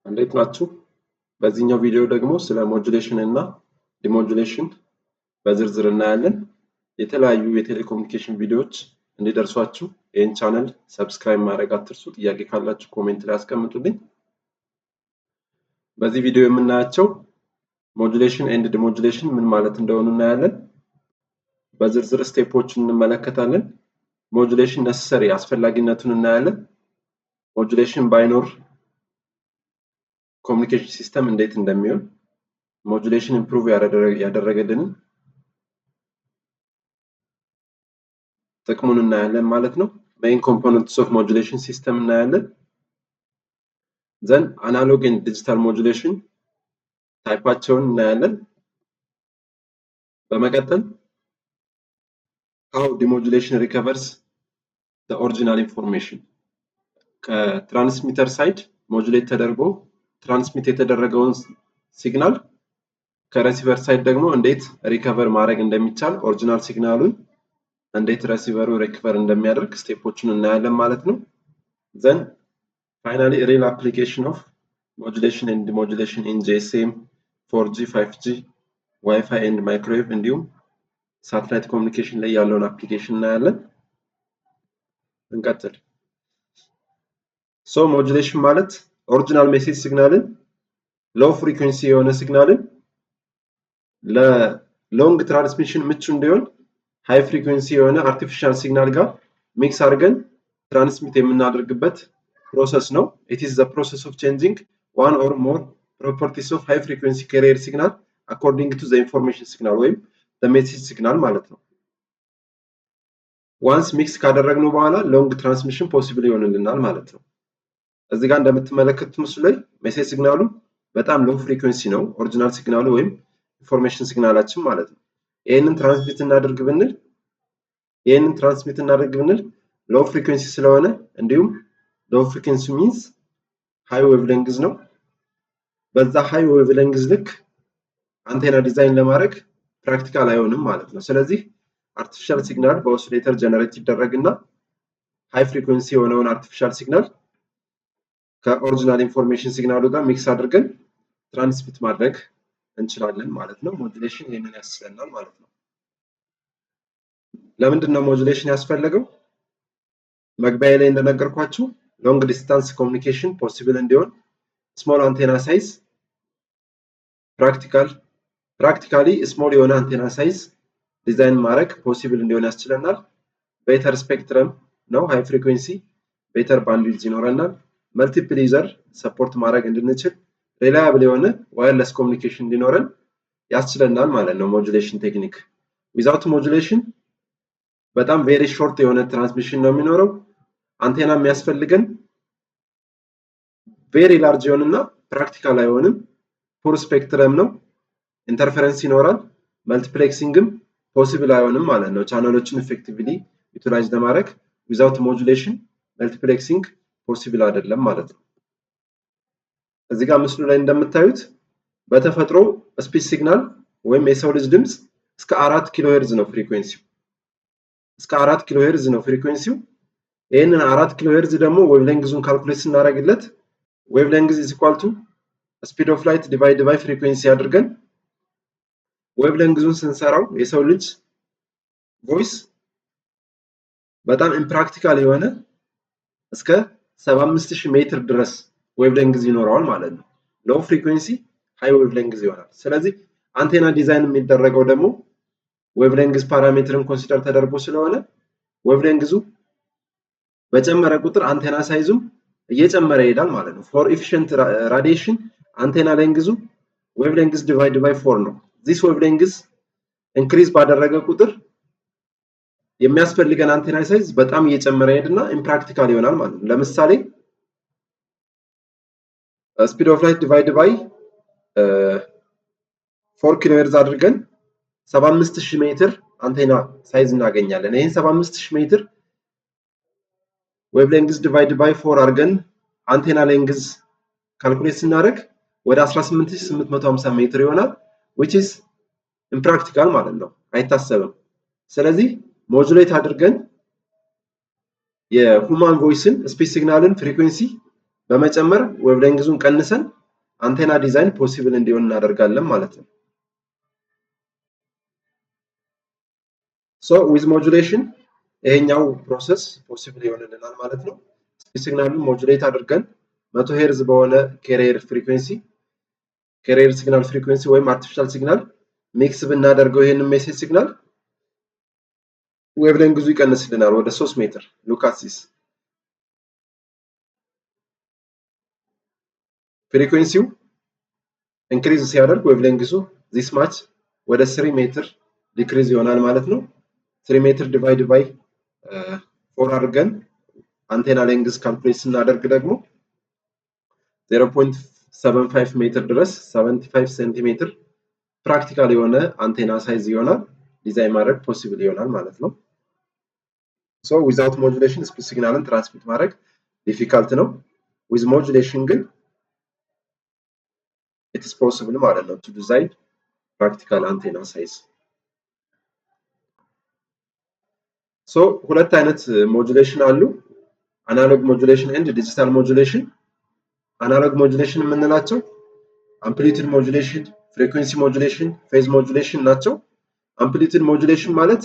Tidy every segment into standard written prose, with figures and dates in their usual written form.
እንዴት ናችሁ? በዚህኛው ቪዲዮ ደግሞ ስለ modulation እና demodulation በዝርዝር እናያለን። የተለያዩ የቴሌኮሙኒኬሽን ቪዲዮዎች እንዲደርሷችሁ ይህን channel subscribe ማድረግ አትርሱ። ጥያቄ ካላችሁ comment ላይ አስቀምጡልኝ። በዚህ ቪዲዮ የምናያቸው modulation and demodulation ምን ማለት እንደሆኑ እናያለን። በዝርዝር step ኦችን እንመለከታለን። Modulation necessary አስፈላጊነቱን እናያለን። Modulation ባይኖር communication system እንዴት እንደሚሆን፣ modulation improve ያደረገልንን ጥቅሙን እናያለን ማለት ነው። Main components of modulation system እናያለን። Then analog and digital modulation type ኣቸውን እናያለን። በመቀጠል how demodulation recovers the original information፣ ከ transmitter side modulate ተደርጎ transmit የተደረገውን signal ከ receiver side ደግሞ እንዴት recover ማድረግ እንደሚቻል፣ original signal ኡን እንዴት receiver ኡ recover እንደሚያደርግ step ኦችን እናያለን ማለት ነው። Then finally real application of modulation and demodulation in GSM፣ 4G፣ 5G፣ WiFi and microwave እንዲሁም satellite communication ላይ ያለውን application እናያለን። እንቀጥል። So modulation ማለት original message signal ን፣ low frequency የሆነ signal ን ለ long transmission ምቹ እንዲሆን high frequency የሆነ artificial signal ጋር mix አድርገን transmit የምናደርግበት process ነው። It is the process of changing one or more properties of high frequency carrier signal according to the information signal ወይም the message signal ማለት ነው። Once mix ካደረግነው በኋላ long transmission possible ይሆንልናል ማለት ነው። እዚህ ጋር እንደምትመለከቱት ምስሉ ላይ message signal ኡ በጣም low frequency ነው፣ original signal ኡ ወይም information signal ኣችን ማለት ነው። ይህንን transmit እናድርግ ብንል low frequency ስለሆነ፣ እንዲሁም low frequency means high wavelength ነው። በዛ high wavelength ልክ antenna design ለማድረግ practical አይሆንም ማለት ነው። ስለዚህ artificial signal በ oscillator generate ይደረግና high frequency የሆነውን artificial signal ከ original information signal ኡ ጋር mix አድርገን transmit ማድረግ እንችላለን ማለት ነው። Modulation ይህንን ያስችለናል ማለት ነው። ለምንድን ነው modulation ያስፈለገው? መግቢያ ላይ እንደነገርኳችሁ long distance communication possible እንዲሆን፣ small antenna size practically small የሆነ antenna size design ማድረግ possible እንዲሆን ያስችለናል። Better spectrum ነው፣ high frequency better bandwidth ይኖረናል። Multiple user support ማድረግ እንድንችል፣ reliable የሆነ wireless communication እንዲኖረን ያስችለናል ማለት ነው። Modulation technique without modulation በጣም very short የሆነ transmission ነው የሚኖረው። አንቴና የሚያስፈልገን very large ይሆንና practical አይሆንም። Poor spectrum ነው፣ interference ይኖራል። Multiplexing ም possible አይሆንም ማለት ነው። Channel ኦችን effectively utilize ለማድረግ without modulation multiplexing possible አይደለም ማለት ነው። እዚህ ጋር ምስሉ ላይ እንደምታዩት በተፈጥሮ speech signal ወይም የሰው ልጅ ድምፅ እስከ 4 ኪሎ ሄርዝ ነው frequency ው። እስከ 4 ኪሎ ሄርዝ ነው frequency ው። ይህንን 4 ኪሎ ሄርዝ ደግሞ wavelength ኡን calculate ስናደርግለት wavelength is equal to speed of light divide by frequency አድርገን wavelength ኡን ስንሰራው የሰው ልጅ voice በጣም impractical የሆነ እስከ 75,000 ሜትር ድረስ wavelength ይኖረዋል ማለት ነው። Low frequency high wavelength ይሆናል። ስለዚህ antenna design የሚደረገው ደግሞ wavelength parameter ን consider ተደርጎ ስለሆነ wavelength ኡ በጨመረ ቁጥር antenna size ኡም እየጨመረ ይሄዳል ማለት ነው። For efficient radiation antenna length ኡ wavelength divide by four ነው። This wavelength increase ባደረገ ቁጥር የሚያስፈልገን antenna size በጣም እየጨመረ ይሄድና impractical ይሆናል ማለት ነው። ለምሳሌ speed of light divide by 4 kilohertz አድርገን 75,000 ሜትር antenna size እናገኛለን። ይህን 75,000 ሜትር wavelength divide by four አድርገን antenna length calculate ስናደርግ ወደ 18,850 ሜትር ይሆናል፣ which is impractical ማለት ነው፣ አይታሰብም። ስለዚህ modulate አድርገን የ human voice ን speech signal ን frequency በመጨመር wavelength ኡን ቀንሰን antenna design possible እንዲሆን እናደርጋለን ማለት ነው። So with modulation ይሄኛው process possible ይሆንልናል ማለት ነው። Signal ኡን modulate አድርገን 100 ሄርዝ በሆነ carrier frequency, carrier signal frequency ወይም artificial signal mix ብናደርገው ይሄንን message signal wavelength ኡ ይቀንስልናል ወደ 3 ሜትር። Look at this. Frequency ው increase ሲያደርግ wavelength ኡ this much ወደ 3 ሜትር decrease ይሆናል ማለት ነው። 3 meter divide by 4 አድርገን antenna length calculate ስናደርግ ደግሞ 0.75 ሜትር ድረስ 75 ሴንቲሜትር practical የሆነ antenna size ይሆናል። ዲዛይን ማድረግ possible ይሆናል ማለት ነው። So without modulation speech signal ን transmit ማድረግ difficult ነው። With modulation ግን it's possible ማለት ነው to design practical antenna size። So ሁለት አይነት modulation አሉ። Analog modulation and digital modulation። Analog modulation የምንላቸው amplitude modulation፣ frequency modulation፣ phase modulation ናቸው። Amplitude modulation ማለት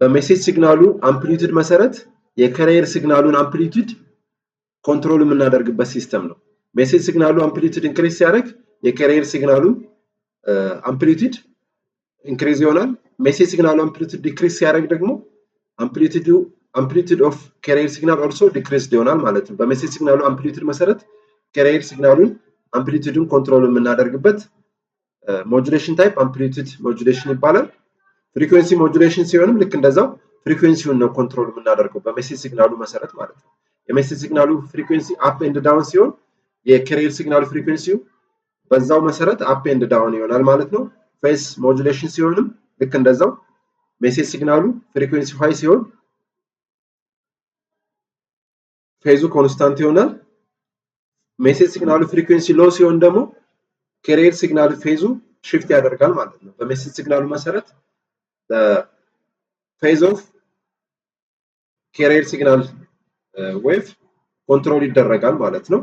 በ message signal ኡ amplitude መሰረት የ carrier signal ኡን amplitude control የምናደርግበት system ነው። Message signal ኡ amplitude increase ሲያደርግ የ carrier signal ኡ amplitude increase ይሆናል። Message signal ኡ amplitude decrease ሲያደርግ ደግሞ amplitude of carrier signal also decrease ይሆናል ማለት ነው። በ message signal ኡ amplitude መሰረት carrier signal ኡን amplitude ን control የምናደርግበት modulation type amplitude modulation ይባላል። Frequency modulation ሲሆንም ልክ እንደዛው frequency ውን ነው control የምናደርገው በ message signal ኡ መሰረት ማለት ነው። የ message signal ኡ frequency up and down ሲሆን የ carrier signal ኡ frequency ው በዛው መሰረት up and down ይሆናል ማለት ነው። Phase modulation ሲሆንም ልክ እንደዛው message signal ኡ frequency high ሲሆን phase ኡ constant ይሆናል። Message signal ኡ frequency low ሲሆን ደግሞ carrier signal phase ኡ shift ያደርጋል ማለት ነው። በ message signal ኡ መሰረት phase of carrier signal wave control ይደረጋል ማለት ነው።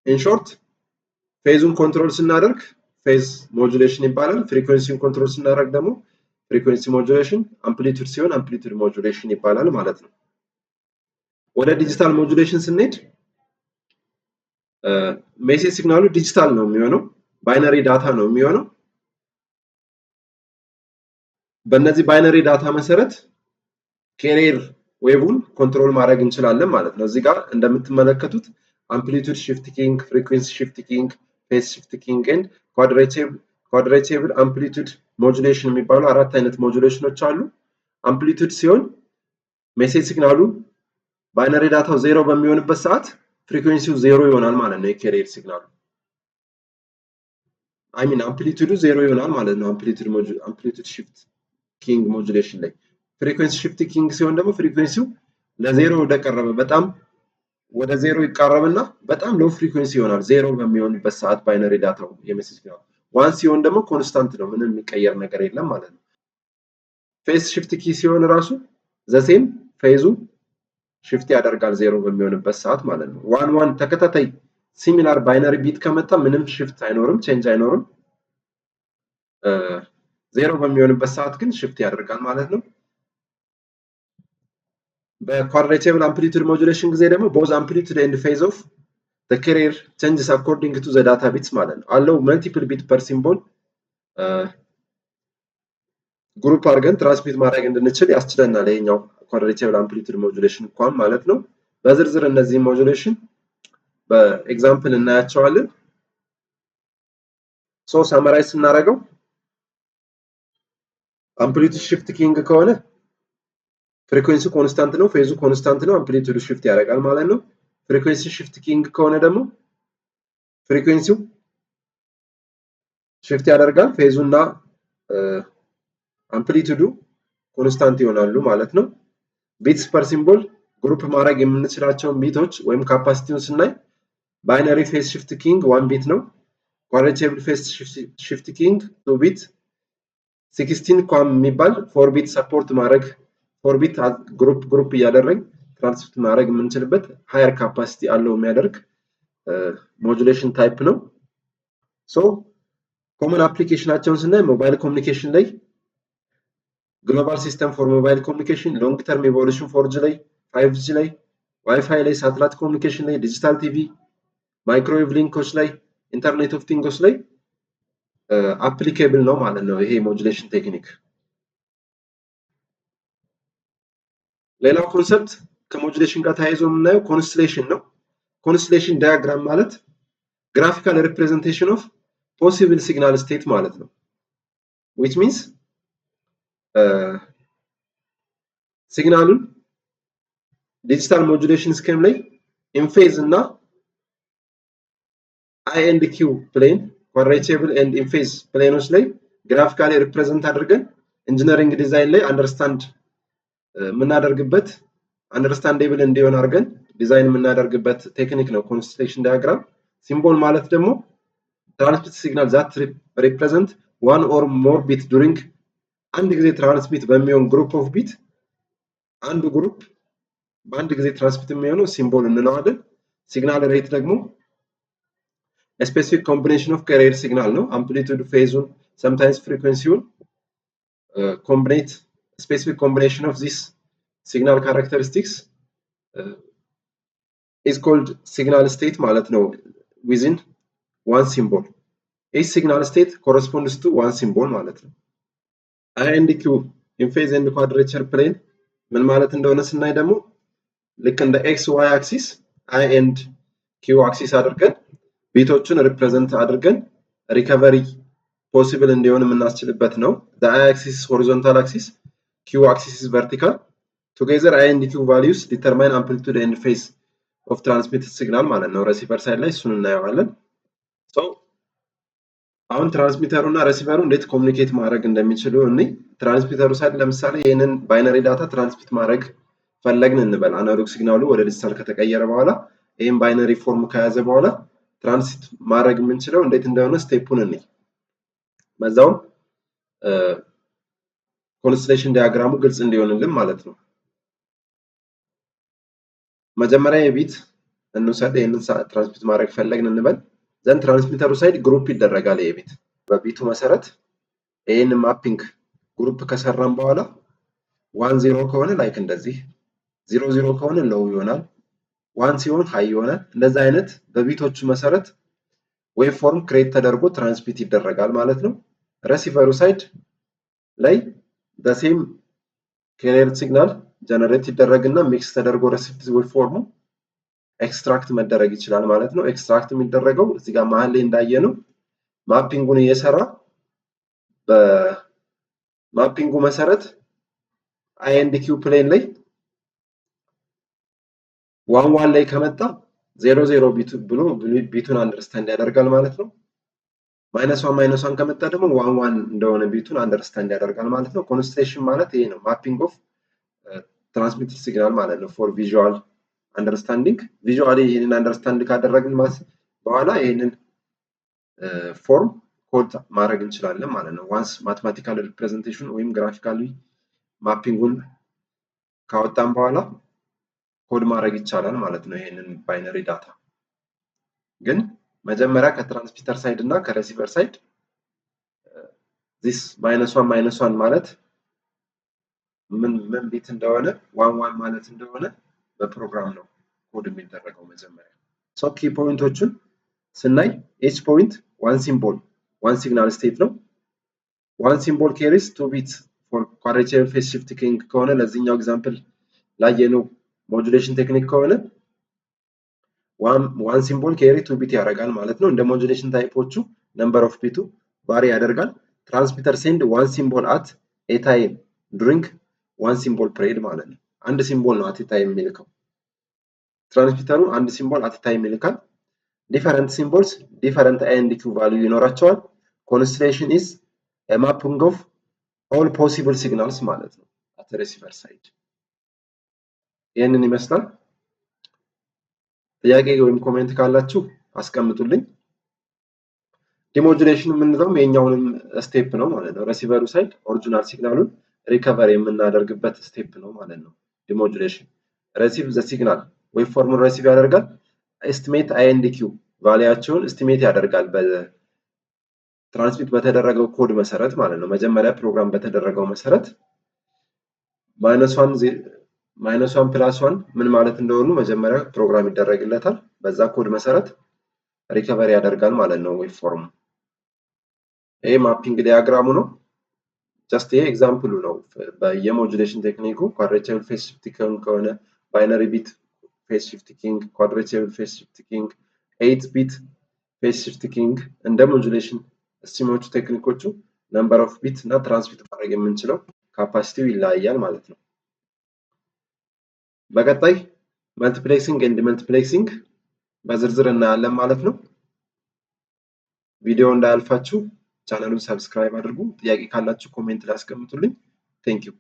In short, phase ኡን control ስናደርግ phase modulation ይባላል። Frequency ውን control ስናደርግ ደግሞ frequency modulation፣ amplitude ሲሆን amplitude modulation ይባላል ማለት ነው። ወደ digital modulation ስንሄድ message signal ኡ digital ነው የሚሆነው፣ binary data ነው የሚሆነው። በእነዚህ binary data መሰረት carrier wave ን control ማድረግ እንችላለን ማለት ነው። እዚህ ጋር እንደምትመለከቱት amplitude shift keying፣ frequency shift keying፣ phase shift keying and quadrature amplitude modulation የሚባሉ አራት አይነት modulation ኖች አሉ። Amplitude ሲሆን message signal ኡ binary data ው ዜሮ በሚሆንበት ሰዓት frequency ው ዜሮ ይሆናል ማለት ነው። የ carrier signal ኡ, I mean, amplitude ኡ ዜሮ ይሆናል ማለት ነው። Amplitude shift keying modulation ላይ frequency shift keying ሲሆን ደግሞ frequency ው ለዜሮ ወደቀረበ በጣም ወደ ዜሮ ይቃረብና በጣም low frequency ይሆናል ዜሮ በሚሆንበት ሰዓት binary data ው የ message signal ኡ። One ሲሆን ደግሞ constant ነው፣ ምንም የሚቀየር ነገር የለም ማለት ነው። Phase shift key ሲሆን ራሱ the same phase ኡ shift ያደርጋል ዜሮ በሚሆንበት ሰዓት ማለት ነው። One one ተከታታይ similar binary bit ከመጣ ምንም shift አይኖርም፣ change አይኖርም። ዜሮ በሚሆንበት ሰዓት ግን shift ያደርጋል ማለት ነው። በ quadrature amplitude modulation ጊዜ ደግሞ both amplitude and phase of the carrier changes according to the data bits ማለት ነው። Allow multiple bit per symbol group አድርገን transmit ማድረግ እንድንችል ያስችለናል። ይሄኛው quadrature amplitude modulation QAM ማለት ነው። በዝርዝር እነዚህ modulation በ example እናያቸዋለን። So summarize ስናደርገው amplitude shift keying ከሆነ frequency constant ነው፣ phase ኡ constant ነው፣ amplitude shift ያደርጋል ማለት ነው። Frequency shift keying ከሆነ ደግሞ frequency ው shift ያደርጋል፣ phase ኡ እና amplitude ኡ constant ይሆናሉ ማለት ነው። Bits per symbol group ማድረግ የምንችላቸውን bit ኦች ወይም capacity ውን ስናይ binary phase shift keying one bit ነው። Quadrature phase shift keying 2 bit፣ 16 QAM የሚባል 4 bit support ማድረግ 4 bit group group እያደረግን transmit ማድረግ የምንችልበት higher capacity አለው የሚያደርግ modulation type ነው። So common application ኣቸውን ስናይ mobile communication ላይ፣ global system for mobile communication፣ long term evolution 4G ላይ፣ 5G ላይ፣ ዋይፋይ ላይ፣ satellite communication ላይ፣ digital TV፣ microwave link ኦች ላይ፣ internet of things ላይ applicable ነው ማለት ነው ይሄ modulation technique። ሌላው concept ከ modulation ጋር ተያይዞ የምናየው constellation ነው። Constellation diagram ማለት graphical representation of possible signal state ማለት ነው። Which means signal ኡን digital modulation scheme ላይ in phase እና I and Q plane, quadrature and in phase plane ኦች ላይ graphically represent አድርገን engineering design ላይ understand የምናደርግበት፣ understandable እንዲሆን አድርገን ዲዛይን የምናደርግበት technique ነው constellation diagram። Symbol ማለት ደግሞ transmit signal that represent one or more bit during አንድ ጊዜ transmit በሚሆን group of bit፣ አንዱ group በአንድ ጊዜ transmit የሚሆነው symbol እንለዋለን። Signal rate ደግሞ specific combination of carrier signal ነው። Amplitude፣ phase ኡን፣ sometimes frequency ውን combinate, specific combination of this signal characteristics is called signal state ማለት ነው። Within one symbol, each signal state corresponds to one symbol ማለት ነው። I and Q, in phase and quadrature plane ምን ማለት እንደሆነ ስናይ ደግሞ ልክ እንደ X Y axis I and Q axis አድርገን bit ኦችን represent አድርገን recovery possible እንዲሆን የምናስችልበት ነው። I axis horizontal axis, Q axis vertical. Together, I and Q values determine amplitude and phase of transmitted signal ማለት ነው። Receiver side ላይ እሱን እናየዋለን። አሁን transmitter ኡ እና receiver ኡ እንዴት communicate ማድረግ እንደሚችሉ እኔ transmitter ኡ side ለምሳሌ ይህንን binary data transmit ማድረግ ፈለግን እንበል። Analog signal ኡ ወደ ዲጂታል ከተቀየረ በኋላ ይህን binary form ከያዘ በኋላ transmit ማድረግ የምንችለው እንዴት እንደሆነ step ኡን እንይ። በዛውም constellation diagram ኡ ግልጽ እንዲሆንልን ማለት ነው። መጀመሪያ የ bit እንውሰድ። ይህንን transmit ማድረግ ፈለግን እንበል። Then transmitter ኡ side group ይደረጋል። ይሄ bit በ bit ኡ መሰረት ይህን mapping group ከሰራን በኋላ 1 0 ከሆነ like እንደዚህ፣ 0 0 ከሆነ low ይሆናል። 1 ሲሆን high ይሆናል። እንደዛ አይነት በ bit ኦቹ መሰረት waveform create ተደርጎ transmit ይደረጋል ማለት ነው። Receiver ኡ side ላይ በ same carrier signal generate ይደረግና mix ተደርጎ received waveform ኡ extract መደረግ ይችላል ማለት ነው። Extract የሚደረገው እዚህ ጋር መሀል ላይ እንዳየነው mapping ኡን እየሰራ በ mapping ኡ መሰረት I and Q plane ላይ 1 1 ላይ ከመጣ 0 0 bit ኡ ብሎ bit ኡን understand ያደርጋል ማለት ነው። -1 -1 ከመጣ ደግሞ 1 1 እንደሆነ bit ኡን understand ያደርጋል ማለት ነው። Constellation ማለት ይሄ ነው። Mapping of transmitted signal ማለት ነው። For visual understanding, visually ይህንን understand ካደረግን በኋላ ይህንን form code ማድረግ እንችላለን ማለት ነው። Once mathematical representation ወይም graphically mapping ኡን ካወጣን በኋላ ኮድ ማድረግ ይቻላል ማለት ነው። ይህንን binary data ግን መጀመሪያ ከ transmitter side እና ከ receiver side this -1 -1 ማለት ምን ምን bit እንደሆነ፣ 1 1 ማለት እንደሆነ በፕሮግራም ነው ኮድ የሚደረገው መጀመሪያ። So key point ኦቹን ስናይ each point, one symbol, one signal state ነው። One symbol carries two bit for quadrature phase shift keying ከሆነ፣ ለዚህኛው example ላየነው modulation technique ከሆነ one symbol carry two bit ያደርጋል ማለት ነው። እንደ modulation type ኦቹ number of bit ኡ vary ያደርጋል። Transmitter send one symbol at a time during one symbol period ማለት ነው። አንድ symbol ነው at a time የሚልከው። Transmitter ኡ አንድ symbol at a time ይልካል። Different symbols different I and Q value ይኖራቸዋል። Constellation is mapping of all possible signals ማለት ነው at receiver side። ይህንን ይመስላል። ጥያቄ ወይም comment ካላችሁ አስቀምጡልኝ። Demodulation የምንለውም የኛውንም step ነው ማለት ነው። Receiver ኡ side original signal ኡን recover የምናደርግበት step ነው ማለት ነው። Demodulation Receive the signal፣ waveform ኡን receive ያደርጋል። Estimate I and Q value ያቸውን estimate ያደርጋል በ transmit በተደረገው ኮድ መሰረት ማለት ነው። መጀመሪያ ፕሮግራም በተደረገው መሰረት minus one, minus one, plus one ምን ማለት እንደሆኑ መጀመሪያ ፕሮግራም ይደረግለታል። በዛ ኮድ መሰረት recovery ያደርጋል ማለት ነው waveform ኡ። ይሄ mapping diagram ኡ ነው። Just ይሄ example ኡ ነው። በየ modulation technique ኡ quadrature phase shift ከሆነ binary bit phase shift keying፣ quadrature phase shift keying፣ 8 bit phase shift keying፣ እንደ modulation scheme ኦቹ፣ technique ኦቹ number of bit እና transmit ማድረግ የምንችለው capacity ው ይለያያል ማለት ነው። በቀጣይ multiplexing and demultiplexing በዝርዝር እናያለን ማለት ነው። ቪዲዮ እንዳያልፋችሁ ቻናሉን subscribe አድርጉ። ጥያቄ ካላችሁ comment ላይ አስቀምጡልኝ። Thank you.